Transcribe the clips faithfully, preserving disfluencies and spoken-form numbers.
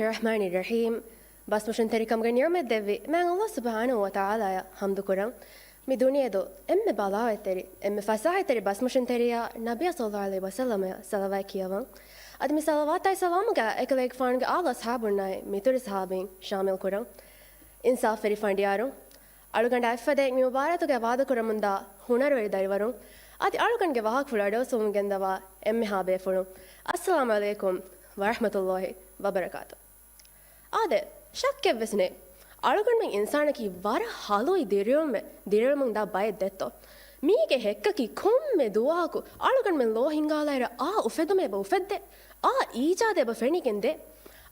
ރަޙްމާނި ރަޙީމް. ބަސްމޮށުންތެރިކަމުގެ ނިޢުމަތް ދެއްވި މާތް ﷲ ސުބްޙާނަހޫ ވަތަޢާލާއަށް ޙަމްދުކުރަން. މި ދުނިޔެދު އެންމެ ބަލާވެތެރި، އެންމެ ފަސާހަތެރި ބަސްމޮށުންތެރިޔާ ނަބިއްޔާ ޞައްލައްލާހު ޢަލައިހި ވަސައްލަމައަށް ޞަލަވާތް ކިޔަވަން. އަދި މި ޞަލަވާތާއި ސަލާމުގަ އެކަލޭގެފާނުގެ އާލު އަޞްޙާބުންނާއި މިތުރި ޞަޙާބީން ޝާމިލް ކުރަން. އިންސާފުވެރި ފަނޑިޔާރުން، އަޅުގަނޑާ އެއްފަދައިން މި މުބާރާތުގައި ވާދަކުރަމުންދާ ހުނަރުވެރި ދަރިވަރުން، އަދި އަޅުގަނޑުގެ ވާހަކަފުޅު އަޑުއައްސަވަމުން ގެންދަވާ އެންމެހާ ބޭފުޅުން، އައްސަލާމު ޢަލައިކުމް ވަރަޙްމަތުﷲ ވަބަރަކާތު. އާދެ، ޝައްކެއްވެސް ނެތް. އަޅުގަނޑުމެން އިންސާނަކީ ވަރަށް ހަލުވި ދިރިއުޅުމެއް، ދިރިއުޅުމުން ދާ ބައެއް ދެއްތޯ. މީގެ ހެއްކަކީ ކޮންމެ ދުވަހަކު އަޅުގަނޑުމެން ލޯ ހިނގާލާއިރަށް އާ އުފެދުމެއް އެބަ އުފެއްދޭ، އާ އީޖާދެއް އެބަ ފެނިގެން ދޭ.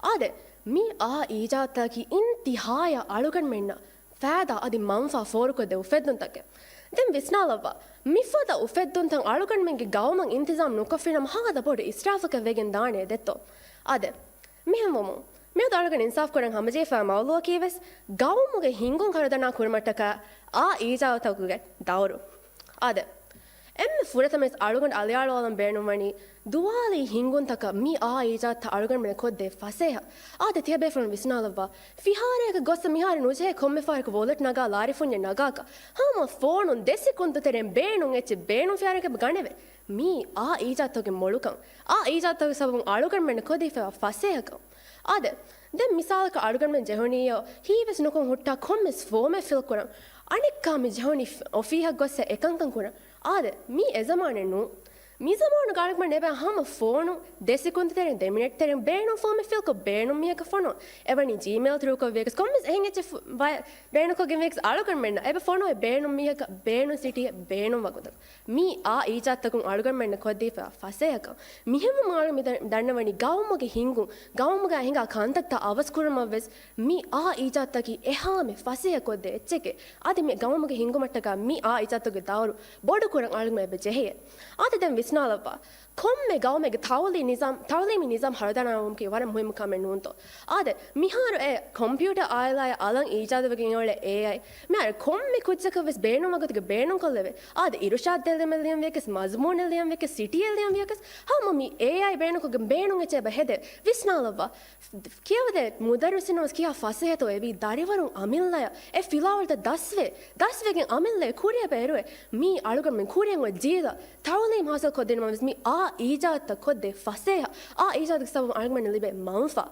އާދެ، މި އާ އީޖާދުތަކަކީ އިންތިހާޔަށް އަޅުގަނޑުމެންނަށް ފާއިދާ އަދި މަންފާ ފޯރުކޮށްދޭ އުފެއްދުންތަކެއް. ދެން ވިސްނާލައްވާ، މިފަދަ އުފެއްދުންތައް އަޅުގަނޑުމެންގެ ގައުމަށް އިންތިޒާމް ނުކޮށްފިނަމަ ހާދަ ބޮޑު އިސްރާފަކަށް ވެގެން ދާނެ ދެއްތޯ. އާދެ، މިހެންވުމުން، މިއަދު އަޅުގަނޑު އިންސާފް ކުރަން ހަމަޖެހިފައި މައުޟޫއަކީ ވެސް ގައުމުގެ ހިންގުން ހަރުދަނާ ކުރުމަށްޓަކާ އާ އީޖާދުތަކުގެ ދައުރު. އާދެ، އެންމެ ފުރަތަމަވެސް އަޅުގަނޑު އަލިއަޅުވާލަން ބޭނުންވަނީ، ދުވާލީ ހިންގުންތަކަށް މި އާ އީޖާދުތައް އަޅުގަނޑުމެން ކޮށްދޭ ފަސޭހަ. އާދެ، ތިޔަބޭފުޅުން ވިސްނާލައްވާ، ފިހާރައަކަށް ގޮއްސަ މިހާރު ނުޖެހޭ ކޮންމެ ފަހަރަކު ވޯލެޓް ނަގާ ލާރިފުންޏެއް ނަގާކަށް. ހަމަ ފޯނުން ދެ ސެކުންދު ތެރެއިން ބޭނުން އެއްޗެއް ބޭނުން ފިހާރައަކަށް ގަނެވޭ. މީ އާ އީޖާދުތަކުގެ މޮޅުކަން. އާ އީޖާދުތަކުގެ ސަބަބުން އަޅުގަނޑުމެންނަށް ކޮށްދީފައިވާ ފަސޭހަކަން. އާދެ، ދެން މިސާލަކަށް އަޅުގަނޑުމެން ޖެހުނީޔޯ، ހީވެސް ނުކޮށް ހުއްޓާ ކޮންމެސް ފޯމެއް ފިލް ކުރަން. އަނެއްކާ މި ޖެހުނީ އޮފީހަށް ގޮއްސަ އެކަންކަން ކުރަން. އާދެ، މީ އެ ޒަމާނެއް ނޫން. މި ޒަމާނުގަ އަޅުގަނޑު އެބަ ހަމަ ފޯނު ދެ ސެކުންދު ތެރެއިން ދެ މިނެޓް ތެރެއިން ބޭނުން ފޯމެއް ފިލްކޮށް ބޭނުން މީހަކަށް ފޮނުވަން. އެވަނީ ޖީމެއިލް ތްރޫކޮށް ވިޔަސް ކޮންމެސް އެހެން އެއްޗެއް ފު-، ވަ-، ބޭނުންކޮށްގެން ވިޔަސް އަޅުގަނޑުމެންނަށް އެބަ ފޮނުވޭ ބޭނުން މީހަކަށް ބޭނުން ސިޓީއެއް ބޭނުން ވަގުތަކަށް. މީ އާ އީޖާދުތަކުން އަޅުގަނޑުމެންނަށް ކޮށްދީފައިވާ ފަސޭހަކަން. މިހެންވުމުން އަޅުގަނޑު މި ދަ-، ދަންނަވަނީ ގައުމުގެ ހިންގުން، ގައުމުގަ ހިނގާ ކަންތައްތައް އަވަސްކުރުމަށްވެސް މި އާ އީޖާދުތަކީ އެހާމެ ފަސޭހަ ކޮށްދޭ އެއްޗެކޭ. އަދި މި ގައުމުގެ ހިންގުމަށްޓަކާ މި އާ އީޖާދުގެ ދައުރު ބޮޑުކުރަން އަޅުގަނޑު އެބަ ޖެހެޔޭ. އާދެ، ދެން ވިސްނާލައްވާ. ކޮންމެ ގައުމެއްގެ ތައުލީ ނިޒާމް، ތައުލީމީ ނިޒާމް ހަރުދަނާވުމަކީ ވަރަށް މުހިއްމު ކަމެއް ނޫންތޯ؟ އާދެ، މިހާރު އެ ކޮމްޕިއުޓަރ އާއިލާއަށް އަލަށް އީޖާދުވެގެން އެއޮޅޭ އޭއައި. މިހާރު ކޮންމެ ކުއްޖަކަށް ވެސް ބޭނުން ވަގުތުގެ ބޭނުން ކޮށްލެވޭ. އާދެ، އިރުޝާދު ދެއްލުމެއް ލިޔަން ވިޔަސް، މަޒުމޫނެއް ލިޔަން ވިޔަސް، ސިޓީއެއް ލިޔަން ވިޔަސް، ހަމަ މި އޭއައި ބޭނުންކޮށްގެން ބޭނުން އެއްޗެއް އެބަ ހެދޭ. ވިސްނާލައްވާ. ކިޔަވަދޭ މުދައްރިސުންނަށް ވެސް ކިހާ ފަސޭހަތޯ އެވީ. ދަރިވަރުން އަމިއްލަޔަށް އެ ފިލާވަޅުތައް ދަސްވޭ. ދަސްވެގެން އަމިއްލައަށް ކުރިއަށް އެބަ އެރުވޭ. މީ އަޅުގަނޑުމެން ކުރިއަށް އޮތް ޖީލަށް ތައުލީމް ހާސިލް ކޮށްދިނުމަށް ވެސް މީ އާ އީޖާދުތައް ކޮށްދޭ ފަސޭހަ. އާ އީޖާދުގެ ސަބަބުން އަޅުގަނޑަށް ލިބޭ މަންފާ.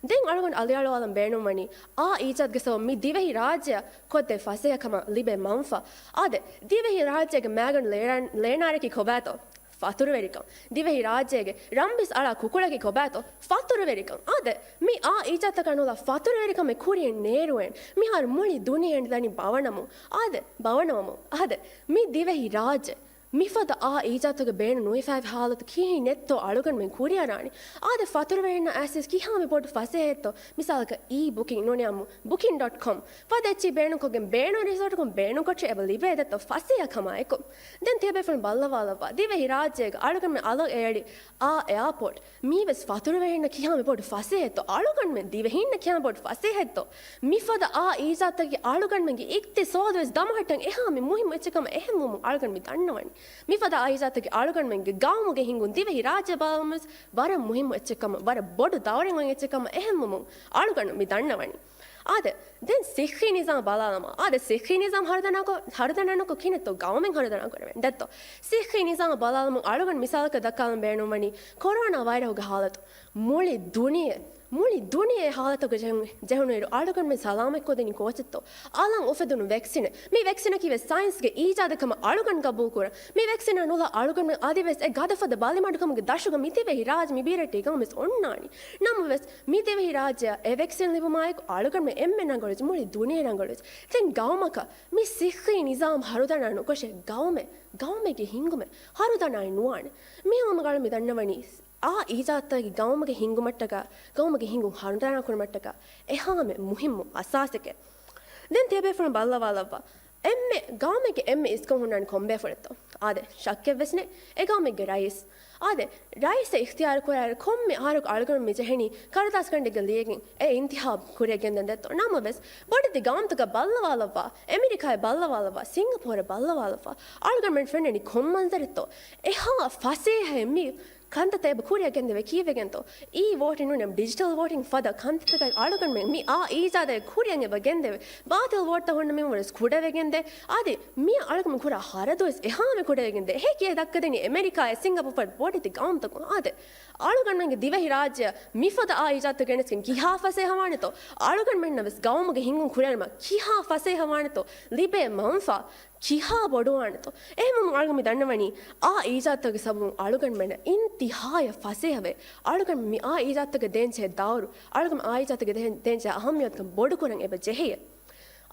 ދެން އަޅުގަނޑު އަލިއަޅުވާލަން ބޭނުންވަނީ އާ އީޖާދުގެ ސަބަބުން މި ދިވެހި ރާއްޖެއަށް ކޮށްދޭ ފަސޭހަކަމަށް ލިބޭ މަންފާ. އާދެ، ދިވެހި ރާއްޖޭގެ މާގަނޑު ލޭނާ-، ލޭނާރަކީ ކޮބާތޯ؟ ފަތުރުވެރިކަން. ދިވެހި ރާއްޖޭގެ ރަންބިސް އަޅާ ކުކުޅަކީ ކޮބާތޯ؟ ފަތުރުވެރިކަން. އާދެ، މި އާ އީޖާދުތަކާ ނުލާ ފަތުރުވެރިކަމެއް ކުރިއަށް ނޭރުވޭނެ. މިހާރު މުޅި ދުނިޔެ އެނޑިދަނީ ބަވަނަމުން. އާދެ، ބަވަނަމުން. އާދެ، މި ދިވެހި ރާއްޖެ މިފަދަ އާ އީޖާދުތަކުގެ ބޭނުން ނުވެފައިވި ހާލަތު ކިހިނެއްތޯ އަޅުގަނޑުމެން ކުރިއަރާނީ. އާދެ، ފަތުރުވެރިންނަށް އައިސް ކިހާމެ ބޮޑު ފަސޭހައެއްތޯ؟ މިސާލަކަށް އީ ބުކިން ނޫނީ އާއްމު ބުކިން ޑޮޓް ކޮމް. ފަދަ އެއްޗެއް ބޭނުންކޮށްގެން ބޭނުން ރިސޯޓަކުން ބޭނުންކޮށް އެބަ ލިބޭ ދެއްތޯ ފަސޭހަ ކަމާ އެކު. ދެން ތިޔަބޭފުޅުން ބައްލަވާލައްވާ. ދިވެހި ރާއްޖޭގަ އަޅުގަނޑުމެން އަލަށް އެއަޅި އާ އެއާޕޯޓް. މީވެސް ފަތުރުވެރިންނަށް ކިހާމެ ބޮޑު ފަސޭހައެއްތޯ އަޅުގަނޑުމެން ދިވެހީންނަށް ކިހާމެ ބޮޑު ފަސޭހައެއްތޯ. މިފަދަ އާ އީޖާދުތަކީ އަޅުގަނޑުމެންގެ އިޤްތިޞާދުވެސް ދަމަހައްޓަން އެހާމެ މުހިއްމު އެއްޗެއް ކަމަށް އެހެންވުމުން އަޅުގަނޑު މި ދަންނަވަނީ. މިފަދަ އާ އީޖާދުތަކީ އަޅުގަނޑުމެންގެ ގައުމުގެ ހިންގުން ދިވެހި ރާއްޖެ ބަލާލުމަށް ވަރަށް މުހިއްމު އެއްޗެއް ކަމަށް، ވަރަށް ބޮޑު ދައުރެއް އޮތް އެއްޗެއް ކަމަށް އެހެންވުމުން އަޅުގަނޑު މި ދަންނަވަނީ. އާދެ، ދެން ސިއްހީ ނިޒާމް ބަލާލަމާ. އާދެ، ސިއްހީ ނިޒާމް ހަރުދަނާކޮށް، ހަރުދަނާނުކޮށް ކިހިނެއްތޯ ގައުމެއް ހަރުދަނާ ކުރެވެން ދެއްތޯ؟ ސިއްހީ ނިޒާމް ބަލާލަމުން އަޅުގަނޑު މިސާލަކަށް ދައްކާލަން ބޭނުންވަނީ ކޮރޯނާ ވައިރަހުގެ ހާލަތު. މުޅި ދުނިޔެ، މުޅި ދުނިޔެ ހާލަތުގަ ޖެހުނު، ޖެހުނުއިރު އަޅުގަނޑުމެން ސަލާމަތްކޮށްދިނީ ކޯޗެއްތޯ؟ އަލަށް އުފެދުނު ވެކްސިނެއް. މި ވެކްސިނަކީ ވެސް ސައިންސްގެ އީޖާދެއް ކަމަށް އަޅުގަނޑު ގަބޫލުކުރަން. މި ވެކްސިނާ ނުލާ އަޅުގަނޑުމެން އަދިވެސް އެ ގަދަފަދަ ބަލިމަޑުކަމުގެ ދަށުގަ މި ދިވެހި ރާއްޖެ މި ބީރައްޓި ގައުމުވެސް އޮންނާނީ. ނަމަވެސް، މި ދިވެހި ރާއްޖެއަށް އެ ވެކްސިން ލިބުމާއެކު އަޅުގަނޑުމެން އެންމެ ރަނގަޅުވެއްޖެ، މުޅި ދުނިޔެ ރަނގަޅުވެއްޖެ. ދެން ގައުމަކަށް މި ސިއްހީ ނިޒާމް ހަރުދަނާ ނުކޮށެ ގައުމެއް، ގައުމެއްގެ ހިންގުމެއް ހަރުދަނާއެއް ނުވާނެ. މިހެންވުމުގަ އަޅުގަނޑު މި ދަންނަވަނީ އާ އީޖާދުތަކީ ގައުމުގެ ހިންގުމަށްޓަކާ، ގައުމުގެ ހިންގުން ހަރުދަނާ ކުރުމަށްޓަކާ އެހާމެ މުހިއްމު އަސާސެކޭ. ދެން ތިޔަބޭފުޅުން ބައްލަވާލައްވާ. އެންމެ ގައުމެއްގެ އެންމެ އިސްކޮށް ހުންނާނީ ކޮންބޭފުޅެއްތޯ؟ އާދެ، ޝައްކެއްވެސް ނެތް. އެ ގައުމެއްގެ ރައީސް. އާދެ، ރައީސެއް އިޚްތިޔާރު ކުރާއިރު ކޮންމެ އަހަރަކު އަޅުގަނޑު މި ޖެހެނީ ކަރުދާސް ގަނޑެއްގަ ލިޔެގެން އެ އިންތިޚާބު ކުރިއަށް ގެންދަން ދެއްތޯ. ނަމަވެސް، ބޮޑެތި ގައުމުތަކަށް ބައްލަވާލައްވާ، އެމެރިކާއަށް ބައްލަވާލައްވާ، ސިންގަޕޯރަށް ބައްލަވާލައްވާ، އަޅުގަނޑުމެން ފެންނަނީ ކޮން މަންޒަރެއްތޯ؟ އެހާ ފަސޭހައެއް މީ ކަންތައްތައް އެބަ ކުރިއަށް ގެންދެވޭ ކީއްވެގެންތޯ؟ އީ ވޯޓިން ނޫން ޑިޖިޓަލް ވޯޓިން ފަދަ ކަންތައްތަކަށް އަޅުގަނޑުމެން މި އާ އީޖާދަށް ކުރިއަށް އެބަ ގެންދެވޭ. ބާތިލް ވޯޓްތައް ހުންނަ މީހުން ވެސް ކުޑަވެގެންދޭ. އާދެ، މި އަޅުގަނޑު ކުރާ ހަރަދު ވެސް އެހާމެ ކުޑަވެގެންދޭ. އެހެކި އެ ދައްކަދެނީ އެމެރިކާއާއި ސިންގަޕޫރު ބޮޑެތި ގައުމުތަކުން. އާދެ، އަޅުގަނޑުމެންގެ ދިވެހި ރާއްޖެއަށް މިފަދަ އާ އީޖާދުތައް ގެނެސްގެން ކިހާ ފަސޭހަ ވާނެތޯ؟ އަޅުގަނޑުމެންނަށް ވެސް ގައުމުގެ ހިންގުން ކުރިއަރުމަށް ކިހާ ފަސޭހަ ވާނެތޯ؟ ލިބޭ މަންފާ ކިހާ ބޮޑުވާނެތޯ؟ އެހެންވުމުން އަޅުގަނޑު މި ދަންނަވަނީ، އާ އީޖާދުތަކުގެ ސަބަބުން އަޅުގަނޑުމެންނަށް އިންތިހާޔަށް ފަސޭހަވޭ. އަޅުގަނޑު މި އާ އީޖާދުތަކަށް ދޭންޖެހޭ ދައުރު، އަޅުގަނޑު އާ އީޖާދުތަކަށް ދޭން-، ދޭންޖެހޭ އަހައްމިޔަތުކަން ބޮޑުކުރަން އެބަ ޖެހެޔޭ.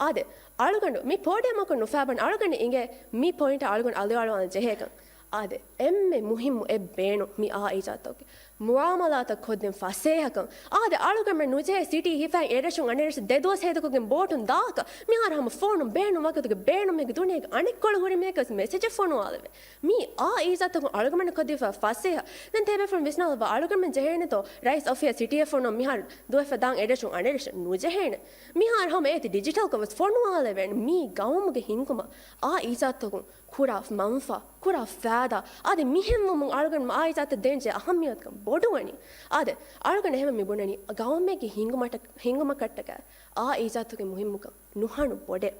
އާދެ، އަޅުގަނޑު މި ޕޯޑިއަމަކުން ނުފާބަން އަޅުގަނޑު އިނގޭ މި ޕޮއިންޓަށް އަޅުގަނޑު އަލިއަޅުވާލަން ޖެހޭކަން. އާދެ، އެންމެ މުހިއްމު އެއް ބޭނުން މި އާ އީޖާދުތަކުގެ މުއާމަލާތައް ކޮށްދޭން ފަސޭހަކަން. އާދެ، އަޅުގަނޑުމެން ނުޖެހޭ ސިޓީ ހިފައި އެރަށުން އަނެއްރަށަށް ދެ ދުވަސް ހޭދަކޮށްގެން ބޯޓުން ދާކަށް. މިހާރު ހަމަ ފޯނުން ބޭނުން ވަގުތުގެ ބޭނުމެއްގެ ދުނިޔޭގެ އަނެއްކޮޅު ހުރި މީހަކަށް ވެސް މެސެޖެއް ފޮނުވާލެވޭ. މި އާ އީޖާދުތަކުން އަޅުގަނޑުމެންނަށް ކޮށްދީފަ ފަސޭހަ. ދެން ތޭބޭފުޅުން ވިސްނާލައްވާ، އަޅުގަނޑުމެން ޖެހޭނެތޯ ރައީސް އޮފީހަށް ސިޓީއެއް ފޮނުވަން މިހާރު ދުވަސް ދާން އެރަށުން އަނެއްރަށަށް؟ ނުޖެހޭނެ. މިހާރު ހަމަ އޭތި ޑިޖިޓަލްކޮށް ވެސް ފޮނުވާލެވޭނެ. މީ ގައުމުގެ ހިންގުމަށް އާ އީޖާދުތަކުން ކުރާ މަންފާ، ކުރާ ފައިދާ، އާދެ، މިހެންވުމުން އަޅުގަނޑު އާ އީޖާދުތައް ދޭންޖެހޭ އަހައްމިޔަތުކަން ބޮޑުވަނީ. އާދެ، އަޅުގަނޑު އެހެންވެ މި ބުނަނީ ގައުމެއްގެ ހިންގުމަށްޓަ-، ހިންގުމަކަށްޓަކާ އާ އީޖާދުތަކުގެ މުހިއްމުކަން ނުހަނު ބޮޑޭ.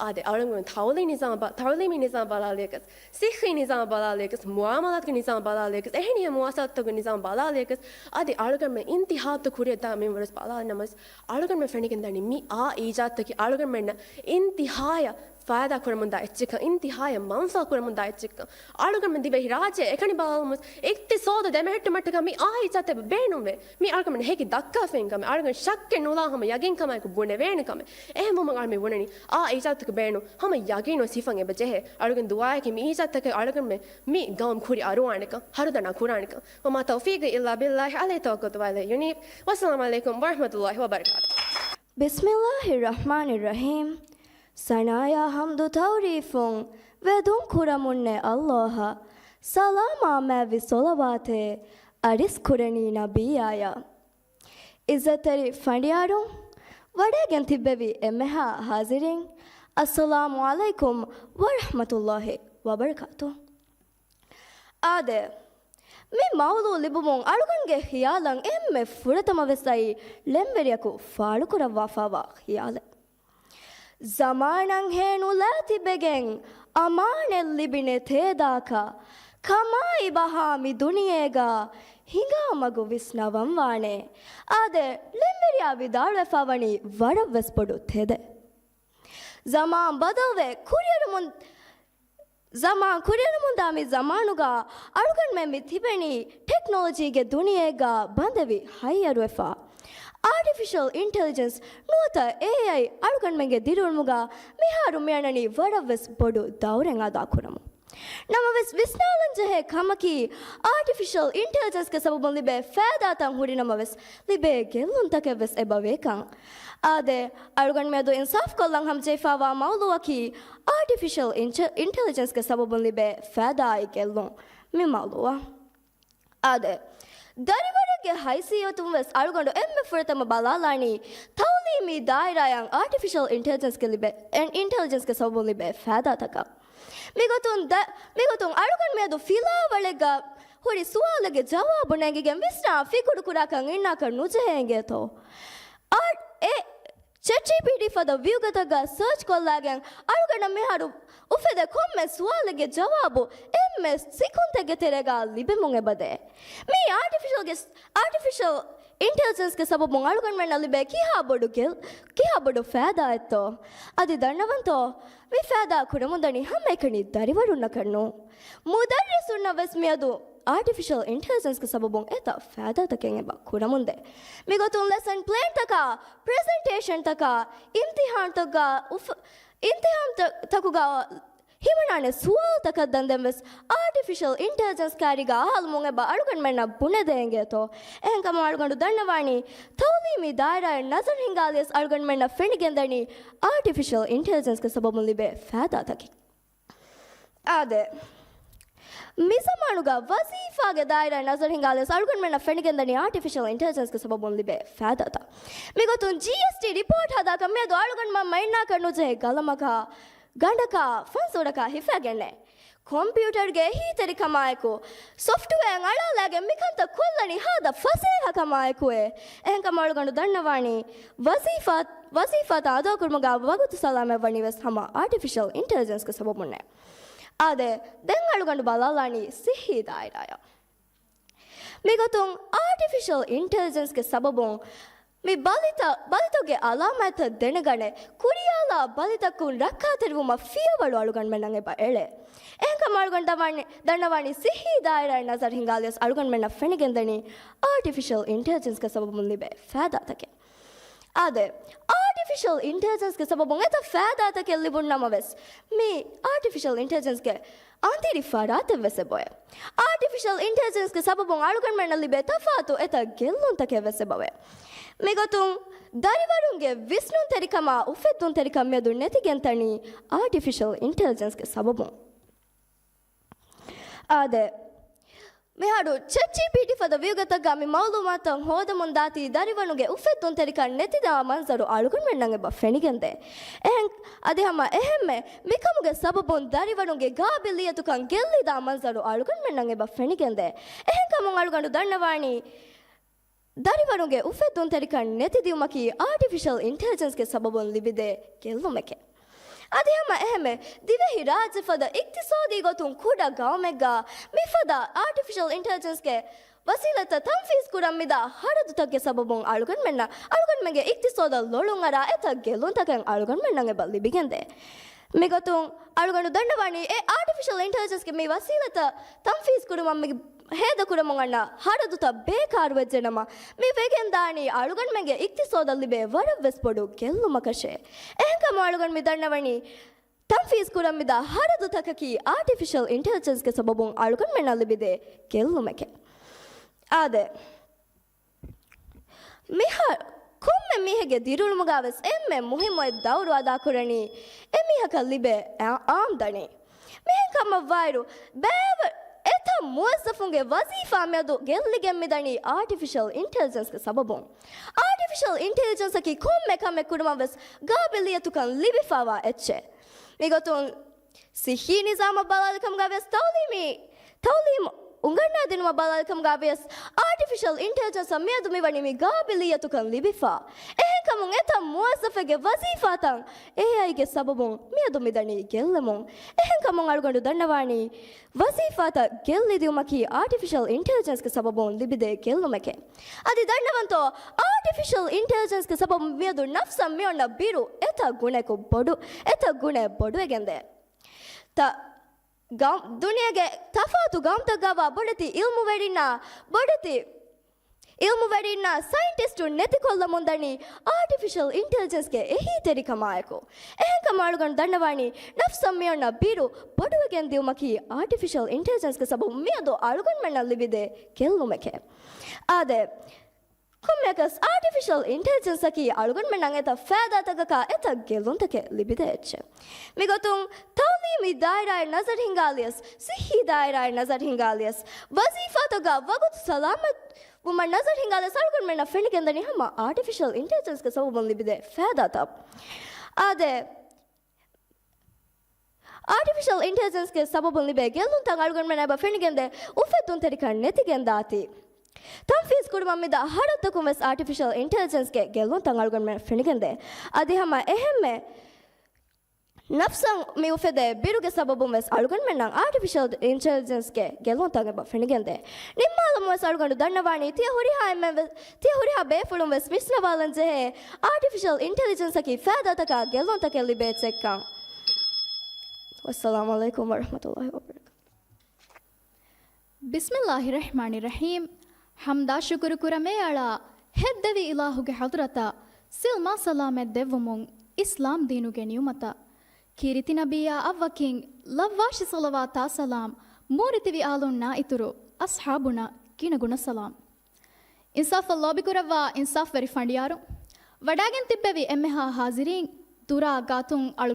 އާދެ، އަޅުގަނޑު ތައުލީމީ ނިޒާމް ބަ-، ތައުލީމީ ނިޒާމް ބަލާލިޔަކަސް، ސިއްހީ ނިޒާމް ބަލާލިޔަކަސް، މުއާމަލާތުގެ ނިޒާމް ބަލާލިޔަކަސް، އެހެނިހެން މުވާސަލާތުގެ ނިޒާމް ބަލާލިޔަކަސް، އަދި އަޅުގަނޑުމެން އިންތިހާބުތައް ކުރިއަށްދާ މިންވަރު ވެސް ބަލާލި ނަމަވެސް، އަޅުގަނޑުމެން ފެނިގެންދަނީ މި އާ އީޖާދުތަކީ އަޅުގަނޑުމެންނަށް އިންތިހާޔަށް ފައިދާ ކުރަމުންދާ އެއްޗެއްކަން، އިންތިހާޔަށް މަންފާ ކުރަމުންދާ އެއްޗެއްކަން. އަޅުގަނޑުމެން ދިވެހި ރާއްޖެ އެކަނި ބަލާލަމުން އިގްތިސޯދު ދެމެހެއްޓުމަށްޓަކާ މި އާ އީޖާދުތައް ބޭނުންވޭ. މި އަޅުގަނޑުމެން ހެކި ދައްކާފައިން ކަމެއް. އަޅުގަނޑު ޝައްކެއް ނުލާ ހަމަ ޔަގީންކަމާއެކު ބުނެވޭނެ ކަމެއް. އެހެންވުމުން އަޅުގަނޑު މި ބުނަނީ އާ އީޖާދުތަކުގެ ބޭނުން ހަމަ ޔަގީނުން ސިފަން އެބަ ޖެހޭ. އަޅުގަނޑު ދުޢާއަކީ މި އީޖާދުތަކަށް އަޅުގަނޑުމެން މި ގައުމު ކުރި އަރުވާނެކަން، ހަރުދަނާ ކުރާނެކަން. وما توفيقي إلا بالله عليه توكلت وإليه أنيب. والسلام عليكم ورحمة الله وبركاته. بسم الله الرحمن الرحيم. ސަނާޔާ ޙަމްދު ތަޢުރީފުން ވެދުން ކުރަމުންނޭ ﷲ އަށް، ސަލާމާ މާތްވި ޞަލަވާތެއް އަރިސް ކުރަނީ ނަބިއްޔާޔަށް. ޢިއްޒަތްތެރި ފަނޑިޔާރުން، ވަޑައިގެން ތިއްބެވި އެންމެހާ ޙާޟިރީން، އައްސަލާމު ޢަލައިކުމް ވަރަޙްމަތުﷲ ވަބަރަކާތު. އާދެ، މި މައުޟޫޢު ލިބުމުން އަޅުގަނޑުގެ ޚިޔާލަށް އެންމެ ފުރަތަމަ ވެސް އައީ ޅެންވެރިޔަކު ފާޅުކުރައްވާފައިވާ ޚިޔާލެއް. ޒަމާނަށް ހޭނުލާ ތިބެގެން އަމާނަތް ލިބި ނެތޭ ދާކަށް، ކަމާއި ބަހާ މި ދުނިޔޭގަ ހިނގާ މަގު ވިސްނަވަން ވާނެ. އާދެ، ޅެންވެރިޔާ ވިދާޅުވެފައިވަނީ ވަރަށް ވެސް ބޮޑު ތެދެއް. ޒަމާން ބަދަލުވެ ކުރިއެރުމުން ޒަމާން ކުރިއެރުމުންދާ މި ޒަމާނުގަ އަޅުގަނޑުމެން މި ތިބެނީ ޓެކްނޮލޮޖީގެ ދުނިޔޭގަ ބަނދެވި ހައްޔަރުވެފަ. އާޓިފިޝަލް އިންޓެލިޖެންސް ނުވަތަ އޭއައި އަޅުގަނޑުމެންގެ ދިރިއުޅުމުގަ މިހާރު މިއަންނަނީ ވަރަށް ވެސް ބޮޑު ދައުރެއް އަދާކުރަމުން. ނަމަވެސް، ވިސްނާލަންޖެހޭ ކަމަކީ، އާޓިފިޝަލް އިންޓެލިޖެންސްގެ ސަބަބުން ލިބޭ ފައިދާތައް ހުރި ނަމަވެސް، ލިބޭ ގެއްލުންތަކެއް ވެސް އެބަވޭކަން. އާދެ، އަޅުގަނޑު މިއަދު އިންސާފުކޮށްލަން ހަމަޖެހިފައިވާ މައުޟޫޢަކީ، އާޓިފިޝަލް އިންޓެ-، އިންޓެލިޖެންސްގެ ސަބަބުން ލިބޭ ފައިދާއާއި ގެއްލުން. މި މައުޟޫޢަށް. އާދެ، ދަރިވަރެއްގެ ހައިސިއްޔަތުން ވެސް އަޅުގަނޑު އެންމެ ފުރަތަމަ ބަލާލާނީ ތައުލީމީ ދާއިރާއަށް އާޓިފިޝަލް އިންޓެލިޖެންސްގެ ލިބޭ، އިން-، އިންޓެލިޖެންސްގެ ސަބަބުން ލިބޭ ފައިދާތަކަށް. މިގޮތުން ދަ-، މިގޮތުން އަޅުގަނޑު މިއަދު ފިލާވަޅެއްގަ ހުރި ސުވާލެއްގެ ޖަވާބު ނެނގިގެން ވިސްނާ ފިކުރު ކުރާކަށް އިންނާކަށް ނުޖެހޭ އިނގޭތޯ؟ އާ، އެ ޗެޓް ޖީޕީޓީ ފަދަ ވިއުގަތަކަށް ސާޗް ކޮށްލާގެން އަޅުގަނޑަށް މިހާރު އުފެދޭ ކޮންމެ ސުވާލެއްގެ ޖަވާބު އެންމެ ސިކުންތެއްގެ ތެރޭގަ ލިބެމުން އެބަދޭ. މީ އާޓިފިޝަލްގެ، އާޓިފިޝަލް އިންޓެލިޖެންސްގެ ސަބަބުން އަޅުގަނޑުމެންނަށް ލިބޭ ކިހާ ބޮޑު ގެ-، ކިހާ ބޮޑު ފައިދާއެއްތޯ؟ އަދި ދަންނަވަންތޯ؟ މި ފައިދާ ކުރަމުންދަނީ ހަމައެކަނި ދަރިވަރުންނަކަށް ނޫން. މުދައްރިސުންނަށް ވެސް މިއަދު އާޓިފިޝަލް އިންޓެލިޖެންސްގެ ސަބަބުން އެތައް ފައިދާތަކެއް އެބަ ކުރަމުންދޭ. މިގޮތުން ލެސަން ޕްލޭންތަކާ، ޕްރެޒެންޓޭޝަންތަކާ، އިމްތިހާންތަކުގަ އުފ-، އިމްތިހާންތަ-، ތަކުގަ ހިމަނާނެ ސުވާލުތަކަށް ދަންދެން ވެސް އާޓިފިޝަލް އިންޓެލިޖެންސް ކާރީގަ އަހާލުމުން އެބަ އަޅުގަނޑުމެންނަށް ބުނެދޭނގޭތޯ. އެހެންކަމުން އަޅުގަނޑު ދަންނަވާނީ، ތައުލީމީ ދާއިރާއެއް ނަޒަރު ހިނގާލިޔަސް އަޅުގަނޑުމެންނަށް ފެނިގެންދަނީ އާޓިފިޝަލް އިންޓެލިޖެންސްގެ ސަބަބުން ލިބޭ ފައިދާތަކެއް. އާދެ، މިޒަމާނުގަ ވަޒީފާގެ ދާއިރާއެއް ނަޒަރު ހިނގާލިޔަސް އަޅުގަނޑުމެންނަށް ފެނިގެންދަނީ އާޓިފިޝަލް އިންޓެލިޖެންސްގެ ސަބަބުން ލިބޭ ފައިދާތައް. މިގޮތުން ޖީއެސްޓީ ރިޕޯޓް ހަދާކަށް މިއަދު އަޅުގަނޑުމެން އިންނާކަށް ނުޖެހޭ ގަލަމަކާ، ގަނޑަކާ، ފަންސުރަކާ ހިފައިގެންނޭ. ކޮމްޕިއުޓަރުގެ އެހީތެރިކަމާއެކު، ސޮފްޓްވެއާ އަޅާލާގެން މިކަންތައް ކޮށްލަނީ ހާދަ ފަސޭހަކަމާއެކުއޭ. އެހެންކަމުން އަޅުގަނޑު ދަންނަވާނީ ވަޒީފާ، ވަޒީފާތައް އަދާކުރުމުގަ ވަގުތު ސަލާމަތް ވަނީ ވެސް ހަމަ އާޓިފިޝަލް އިންޓެލިޖެންސްގެ ސަބަބުންނޭ. އާދެ، ދެން އަޅުގަނޑު ބަލާލާނީ ސިއްހީ ދާއިރާއަށް. މިގޮތުން އާޓިފިޝަލް އިންޓެލިޖެންސްގެ ސަބަބުން މި ބަލިތައް، ބަލިތަކުގެ އަލާމާތްތައް ދެނެގަނެ، ކުރިޔާލާ ބަލިތަކުން ރައްކާތެރިވުމަށް ފިޔަވަޅު އަޅުގަނޑުމެންނަށް އެބަ އެޅޭ. އެހެންކަމުން އަޅުގަނޑު ދަވާނެ-، ދަންނަވާނީ ސިއްހީ ދާއިރާއިން ނަޒަރު ހިނގާލިޔަސް އަޅުގަނޑުމެންނަށް ފެނިގެންދަނީ އާޓިފިޝަލް އިންޓެލިޖެންސްގެ ސަބަބުން ލިބޭ ފައިދާތަކެއް. އާދެ، އާޓިފިޝަލް އިންޓެލިޖެންސްގެ ސަބަބުން އެތައް ފައިދާތަކެއް ލިބުން ނަމަވެސް، މި އާޓިފިޝަލް އިންޓެލިޖެންސްގެ އަނދިރި ފަރާތެއް ވެސް އެބައޮތް. އާޓިފިޝަލް އިންޓެލިޖެންސްގެ ސަބަބުން އަޅުގަނޑުމެންނަށް ލިބޭ ތަފާތު އެތައް ގެއްލުންތަކެއް ވެސް އެބައޮތް. މިގޮތުން ދަރިވަރުންގެ ވިސްނުންތެރިކަމާ އުފެއްދުންތެރިކަން މިއަދު ނެތިގެން ތަނީ އާޓިފިޝަލް އިންޓެލިޖެންސްގެ ސަބަބުން. އާދެ، މިހާރު ޗެޓް ޖީޕީޓީ ފަދަ ވިއުގަތަކަށް މި މައުލޫމާތުތައް ހޯދަމުން ދާތީ ދަރިވަރުންގެ އުފެއްދުންތެރިކަން ނެތިދާ މަންޒަރު އަޅުގަނޑުމެންނަށް އެބަ ފެނިގެންދޭ. އެހެން، އަދި ހަމަ އެހެންމެ މިކަމުގެ ސަބަބުން ދަރިވަރުންގެ ގާބިލިއްޔަތުކަން ގެއްލިދާ މަންޒަރު އަޅުގަނޑުމެންނަށް އެބަ ފެނިގެންދޭ. އެހެންކަމުން އަޅުގަނޑު ދަންނަވާނީ ދަރިވަރުންގެ އުފެއްދުންތެރިކަން ނެތިދިއުމަކީ އާޓިފިޝަލް އިންޓެލިޖެންސްގެ ސަބަބުން ލިބިދޭ ގެއްލުމެކޭ. އަދި ހަމަ އެހެންމެ ދިވެހި ރާއްޖެ ފަދަ އިޤްތިޞާދީ ގޮތުން ކުޑަ ގައުމެއްގަ މިފަދަ އާޓިފިޝަލް އިންޓެލިޖެންސްގެ ވަސީލަތްތައް ތަންފީޒް ކުރަން މިދާ ހަރަދުތަކުގެ ސަބަބުން އަޅުގަނޑުމެންނަށް އަޅުގަނޑުމެންގެ އިޤްތިޞާދަށް ލޮޅުން އަރާ އެތައް ގެއްލުންތަކެއް އަޅުގަނޑުމެންނަށް އެބަ ލިބިގެންދޭ. މިގޮތުން އަޅުގަނޑު ދަންނަވާނީ އެ އާޓިފިޝަލް އިންޓެލިޖެންސްގެ މި ވަސީލަތްތައް ތަންފީޒް ކުރުމަށް މި ހޭދަކުރަމުން އަންނަ ހަރަދުތައް ބޭކާރުވެއްޖެނަމަ، މި ވެގެންދާނީ އަޅުގަނޑުމެންގެ އިޤްތިޞާދަށް ލިބޭ ވަރަށްވެސް ބޮޑު ގެއްލުމަކަށޭ. އެހެންކަމުން އަޅުގަނޑު މި ދަންނަވަނީ، ތަންފީޒް ކުރަން މިދާ ހަރަދުތަކަކީ އާޓިފިޝަލް އިންޓެލިޖެންސްގެ ސަބަބުން އަޅުގަނޑުމެންނަށް ލިބިދޭ ގެއްލުމެކޭ. އާދެ، މިހާރު ކޮންމެ މީހެއްގެ ދިރިއުޅުމުގަ ވެސް އެންމެ މުހިއްމު އެއް ދައުރު އަދާކުރަނީ އެމީހަކަށް ލިބޭ އާ-، އާމްދަނީ. މިހެން ކަމަށްވާއިރު، ބޭވަ-، އެތައް މުވައްޒަފުންގެ ވަޒީފާ މިއަދު ގެއްލިގެން މިދަނީ އާޓިފިޝަލް އިންޓެލިޖެންސްގެ ސަބަބުން. އާޓިފިޝަލް އިންޓެލިޖެންސަކީ ކޮންމެ ކަމެއް ކުރުމަށް ވެސް ގާބިލިއްޔަތުކަން ލިބިފަވާ އެއްޗެއް. މިގޮތުން ސިއްހީ ނިޒާމަށް ބަލާލިކަމުގަ ވިޔަސް ތައުލީމީ، ތައުލީމު އުނގަންނާދިނުމަށް ބަލާލިކަމުގަ ވިޔަސް އާޓިފިޝަލް އިންޓެލިޖެންސަށް މިއަދު މިވަނީ މި ގާބިލިއްޔަތުކަން ލިބިފަ. އެހެންކަމުން އެތައް މުވައްޒަފެއްގެ ވަޒީފާތައް އޭއައިގެ ސަބަބުން މިއަދު މިދަނީ ގެއްލެމުން. އެހެންކަމުން އަޅުގަނޑު ދަންނަވާނީ ވަޒީފާތައް ގެއްލިދިއުމަކީ އާޓިފިޝަލް އިންޓެލިޖެންސްގެ ސަބަބުން ލިބިދޭ ގެއްލުމެކޭ. އަދި ދަންނަވަންތޯ، އާޓިފިޝަލް އިންޓެލިޖެންސްގެ ސަބަބުން މިއަދު ނަފްސަށް މިއޮންނަ ބިރު އެތައް ގުނައަކު ބޮޑު، އެތައް ގުނައެއް ބޮޑުވެގެންދޭ. ތަ-، ގަ-، ދުނިޔޭގެ ތަފާތު ގައުމުތަކުގަވާ ބޮޑެތި އިލްމުވެރިންނާ، ބޮޑެތި އިލްމުވެރިންނާ ސައިންޓިސްޓުން ނެތިކޮށްލަމުންދަނީ އާޓިފިޝަލް އިންޓެލިޖެންސްގެ އެހީތެރިކަމާއެކު. އެހެންކަމުން އަޅުގަނޑު ދަންނަވާނީ ނަފްސަށް މިއޮންނަ ބިރު ބޮޑުވެގެން ދިއުމަކީ އާޓިފިޝަލް އިންޓެލިޖެންސްގެ ސަބަބުން މިއަދު އަޅުގަނޑުމެންނަށް ލިބިދޭ ގެއްލުމެކޭ. އާދެ، ކޮންމެއަކަސް އާޓިފިޝަލް އިންޓެލިޖެންސަކީ އަޅުގަނޑުމެންނަށް އެތައް ފައިދާތަކަކާ އެތައް ގެއްލުންތަކެއް ލިބިދޭ އެއްޗެއް. މިގޮތުން ތައުލީމީ ދާއިރާއިން ނަޒަރު ހިނގާލިޔަސް، ސިއްހީ ދާއިރާއިން ނަޒަރު ހިނގާލިޔަސް، ވަޒީފާތަކުގަ ވަގުތު ސަލާމަތްވުމަށް ނަޒަރު ހިނގާލިޔަސް އަޅުގަނޑުމެންނަށް ފެނިގެންދަނީ ހަމަ އާޓިފިޝަލް އިންޓެލިޖެންސްގެ ސަބަބުން ލިބިދޭ ފައިދާތައް. އާދެ، އާޓިފިޝަލް އިންޓެލިޖެންސްގެ ސަބަބުން ލިބޭ ގެއްލުންތައް އަޅުގަނޑުމެންނަށް އެބަ ފެނިގެންދޭ އުފެއްދުންތެރިކަން ނެތިގެންދާތީ. ތަންފީޒް ކުރުމަށް މިދާ ހަރަދުތަކުން ވެސް އާޓިފިޝަލް އިންޓެލިޖެންސްގެ ގެއްލުންތައް އަޅުގަނޑުމެންނަށް ފެނިގެންދޭ. އަދި ހަމަ އެހެންމެ ނަފްސަށް މި އުފެދޭ ބިރުގެ ސަބަބުން ވެސް އަޅުގަނޑުމެންނަށް އާޓިފިޝަލް އިންޓެލިޖެންސްގެ ގެއްލުންތައް އެބަ ފެނިގެންދޭ. ނިންމާލަމުން ވެސް އަޅުގަނޑު ދަންނަވާނީ ތިޔަ ހުރިހާ އެންމެން ވެސް، ތިޔަ ހުރިހާ ބޭފުޅުން ވެސް ވިސްނަވާލަން ޖެހޭ އާޓިފިޝަލް އިންޓެލިޖެންސަކީ ފައިދާތަކާ ގެއްލުންތަކެއް ލިބޭ އެއްޗެއްކަން. ވައްސަލާމު ޢަލައިކުމް ވަރަޙްމަތުﷲ ވަބަރަކާތުހު. ބިސްމިﷲިއްރަޙްމާނިއްރަޙީމް. ޙަމްދާ ޝުކުރު ކުރަމޭ އަޅާ ހެއްދެވި އިލާހުގެ ޙަޟްރަތަށް ސިލްމާ ސަލާމަތް ދެއްވުމުން އިސްލާމް ދީނުގެ ނިޢުމަތަށް. ކީރިތި ނަބިއްޔާ އަށްވަކިން ލައްވާށި ޞަލަވާތާ ސަލާމް، މޫރިތިވި އާލުންނާ އިތުރު އަޞްޙާބުންނަށް ގިނަގުނަ ސަލާމް. އިންސާފަށް ލޯބިކުރައްވާ އިންސާފްވެރި ފަނޑިޔާރު، ވަޑާގެން ތިއްބެވި އެންމެހާ ޙާޟިރީން، ދުރާ ގާތުން އަޅު